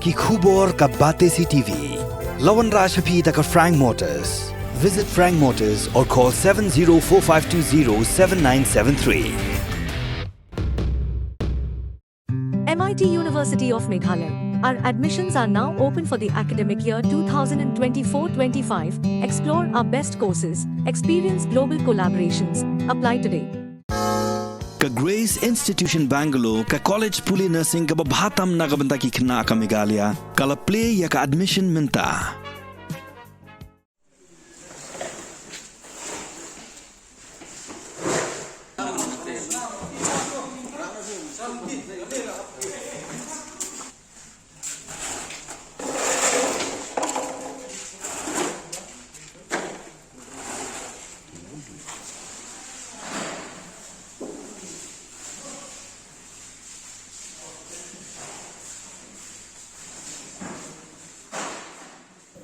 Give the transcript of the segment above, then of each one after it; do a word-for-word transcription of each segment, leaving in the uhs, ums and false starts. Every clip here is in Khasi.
Ki khubor ka Batesi T V. La wanrah sha phi da ka Frank Motors. Visit Frank Motors or call seven zero four five two zero seven nine seven three. M I T University of Meghalaya. Our admissions are now open for the academic year two thousand twenty-four twenty-five. Explore our best courses, experience global collaborations. Apply today. Ka Grace Institution Bangalore, ka college pule nursing kaba bha tam na ka bynta ki khynnah ka Meghalaya, ka la plie ïa ka admission mynta.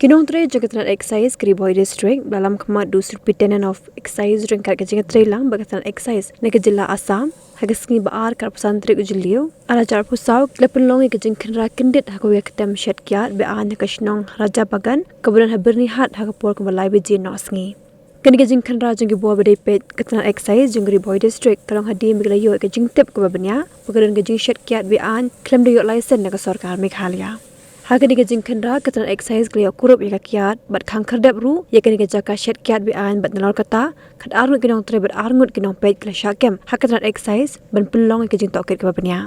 Ki nongtrei jong ka tnat excise ka Ri Bhoi District ba la lam khmat da u Superintendent of Excise ryngkat ka jingïatreilang bad ka tnat excise na ka jylla Assam ha ka sngi ba ar ka arphew san tarik u Jylliew arhajar arphew saw, ki la pynlong ïa ka jingkhynra kyndit ha kawei ka ktem shet kiad be-aiñ ha ka shnong Raja Bagan kaba don ha Byrnihat ha ka por kaba lai baje noh sngi. Kane ka jingkhynra jong ki bor ba dei peit ka tnat excise jong ka Ri Bhoi District ka long hadien ba ki la ïoh ïa ka jingtip kaba bniah ba ka don ka jingshet kiad be-aiñ khlem da ïoh license na ka sorkar Meghalaya. Ha kane ka jingkhynra ka tnat excise ka la ïoh kurup ïa ka kiad bad khang khyrdep ruh ïa kane ka jaka shet kiad be-aiñ bad nalor kata khatar ngut ki nongtrei bad ar ngut ki nongpeit ki la shah kem ha ka tnat excise ban pynlong ïa ka jingtohkit kaba bniah.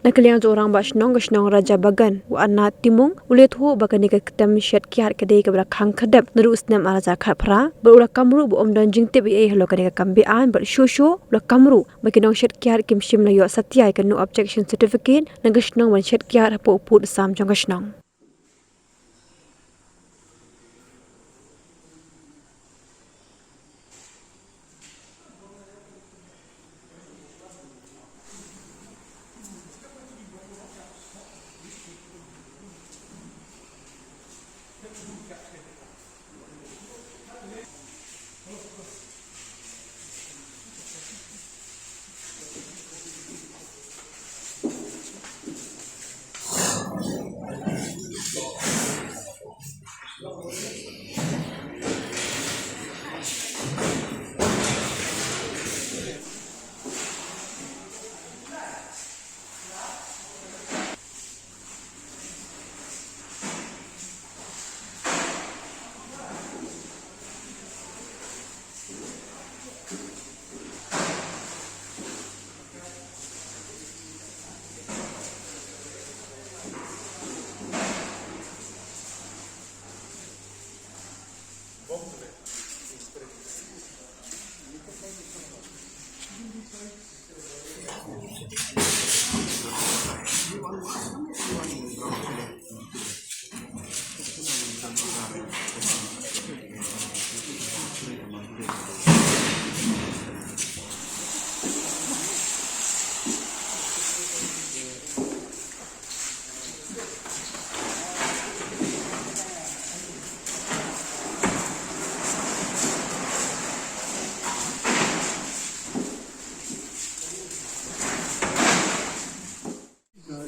Na ka liang jong u Rangbah Shnong ka shnong Raja Bagan, u Anna Timung, u la ïathuh ba kane ka ktem shet kiad ka dei kaba la khang khyrdep naduh u snem arhajar khatphra bad u la kam ruh ba ym don jingtip ei ei halor kane ka kam be-aiñ bad shuh shuh u la kam ruh ba ki nongshet kiad kim shym la ïoh satia ïa ka no objection certificate na ka shnong ban shet kiad hapoh u pud u sam jong ka shnong.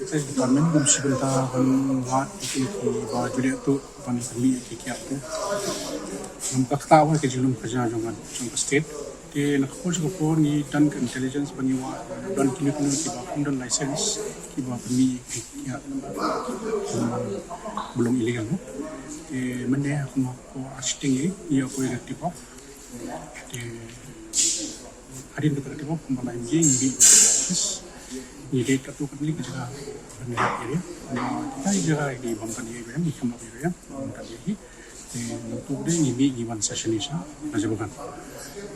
Excise Department kum shi bynta ban wad ïa ki ba ju leh tuh ban pynmih ïa ki kiad tuh. Ngam pat ktah ïa ka jinglong ka jia jong ka, jong ka state. Te na ka por sha ka por ngi don ka intelligence ban ïa wad don kino kino kiba kum don license kiba pynmih ïa ki kiad. Ba long illegal no. Te mynne ha kum ko ar shiteng ngi ïa ko ïa ka tip off. Te hadien kata ka tip off kumba la ïa ngi bi office. Ngi dei katto katne ka jaka ban ïa area. Kumba kita ïa jaka ngi bam kan ïa area ngi kham ïa area bam kan ïa hi. Te nangtu de ngi bi ngi wan session ni sha na jaka kan.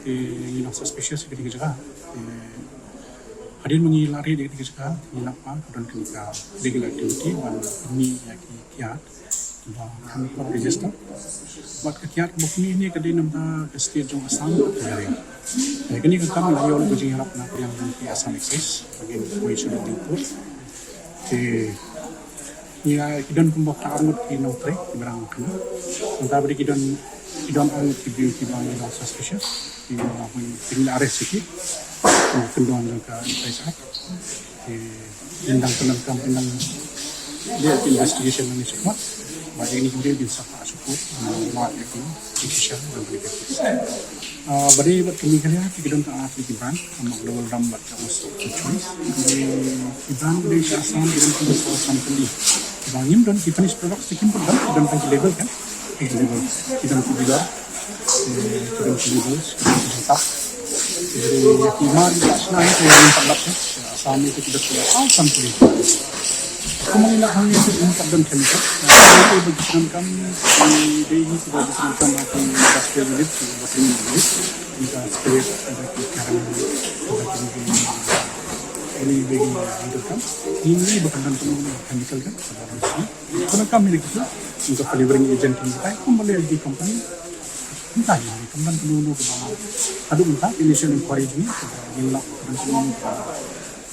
Te ngi nang suspicious ka dei ka jaka. Te hadien ngi la ri dei ka jaka ngi la pa don ka illegal activity ban ni ïa ki kiad. Ba kam ka register. Bad ka kiad ba kane ka dei namar ka state jong Assam ka jari. Kane ka kam la ïoh ka jingïarap na ka liang jong ki Assam Excise. Again, koi shu dei put. Te ïa ki don kumba ka arngut ki nongtrei ki barang kena. Nta beri ki don ki don arngut ki biu ki ba ngi long suspicious. Ki ba ngi arrest ki. Ki don jong ka excise. Te indang penang kam indang Dia investigation ni semua. Bagi ni dia bin sapa support ma ya ki kisha dan beri. Bari bad kami kali ki don ta ki brand ma global ram bad ka us ki choice. Ki brand ni sha Assam ki don ki sa sampli. Bangim don ki finished products ki pun don don ki label kan. Ki label ki don ki label. Ki don ki label. Ki don ki label. Ki mar ki asna ki don ki label. Assam ni ki don ki label. Sampli. Kumang ina hang ni tu in kadang chemical. Itu bagi kam di dei ni tu bagi kam akan industrial unit, industrial unit. Kita spirit ada ki karam, ada ki ini bagi itu kan. Ini bukan dan penuh chemical kan. Kadang kam ini kita untuk delivering agent kita, kembali di company. Entah ya, company dulu ke bawah. Aduh entah initial inquiry ni, kita ngelak company ni.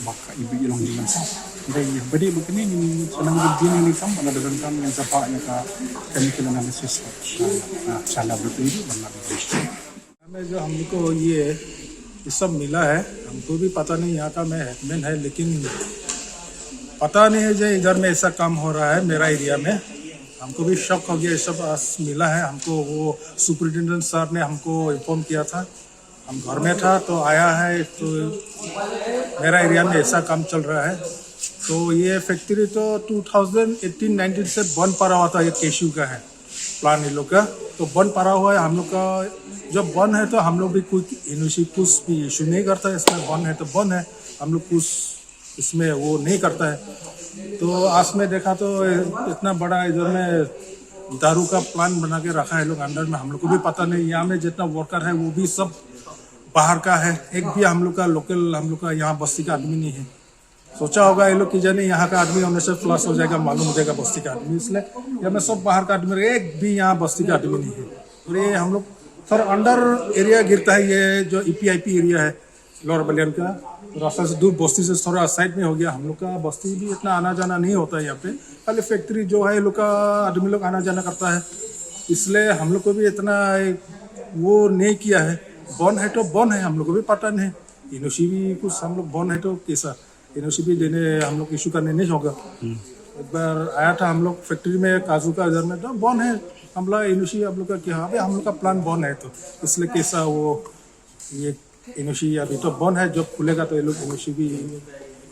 Baka ibi ilong di sa. Dei badi baka ni ngin sanang bad jin ni kam bala da donkam ngin sa pah ïa ka chemical analysis. Sa laboratory di bala. हमें जो हमको ये ये सब मिला है, हमको भी पता नहीं, यहाँ का मैं हेडमैन है, लेकिन पता नहीं है जो इधर में ऐसा काम हो रहा है मेरा एरिया में। हमको भी शॉक हो गया, ये सब आज मिला है हमको। वो सुपरिटेंडेंट सर ने हमको इन्फॉर्म किया था, हम घर में था तो आया है, तो मेरा एरिया में ऐसा काम चल रहा है। तो ये फैक्ट्री तो टू थाउजेंड एटीन नाइनटीन से बंद पड़ा हुआ था, ये केशू का है प्लांट, ये लोग का। तो बंद पड़ा हुआ है हम लोग का। जब बंद है तो हम लोग भी कोई एनओसी कुछ भी इशू नहीं करता है इसमें। बंद है तो बंद है, हम लोग कुछ इसमें वो नहीं करता है। तो आज में देखा तो इतना बड़ा इधर में दारू का प्लांट बना के रखा है लोग अंडर में। हम लोग को भी पता नहीं, यहाँ में जितना वर्कर है वो भी सब बाहर का है। एक भी हम लोग का लोकल, हम लोग का यहाँ बस्ती का आदमी नहीं है। सोचा होगा ये लोग कि जाने यहाँ का आदमी होने से फ्लश हो जाएगा, मालूम हो जाएगा बस्ती का आदमी, इसलिए यहाँ में सब बाहर का आदमी, एक भी यहाँ बस्ती का आदमी नहीं है। और ये हम लोग थोड़ा अंडर एरिया गिरता है, ये जो ईपीआईपी एरिया है लोअर बलियान का, रास्ता से दूर, बस्ती से थोड़ा साइड में हो गया। हम लोग का बस्ती भी इतना आना जाना नहीं होता है यहाँ पे, खाली फैक्ट्री जो है लोग का आदमी लोग आना जाना करता है, इसलिए हम लोग को भी इतना वो नहीं किया है। बंद है तो बंद है, हम लोग को भी पता नहीं। एनओसी भी कुछ हम लोग बंद है तो कैसा एनओसी भी देने हम लोग इशू करने नहीं होगा। एक बार आया था हम लोग फैक्ट्री में काजू का इधर में, तो बंद है। हम लोग एनओसी आप लोग का क्या, अभी हम लोग का प्लांट बंद है, तो इसलिए कैसा वो ये एनओसी अभी तो बंद है, जब खुलेगा तो ये लोग एनओसी भी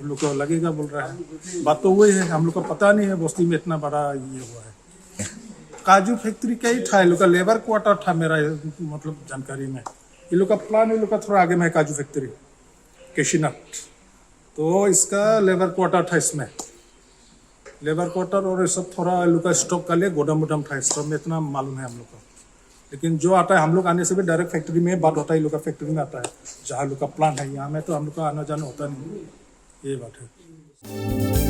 उन लोग को लगेगा बोल रहा है। बात तो वही है, हम लोग को पता नहीं है बस्ती में इतना बड़ा ये हुआ है। काजू फैक्ट्री का ही था, ये लोग का लेबर क्वार्टर था मेरा, मतलब जानकारी में। ये लोग का प्लांट, ये लोग का थोड़ा आगे में है काजू फैक्ट्री, केशीनट। तो इसका लेबर क्वार्टर था इसमें। लेबर क्वार्टर और ये सब थोड़ा ये लोग का स्टॉक का लिए गोदाम वोदाम था, स्टॉक में इतना मालूम है हम लोग का। लेकिन जो आता है हम लोग आने से भी डायरेक्ट फैक्ट्री में बात होता है, ये लोग का फैक्ट्री में आता है, जहाँ लोग का प्लांट है। यहाँ में तो हम लोग का आना जाना होता नहीं, ये बात है।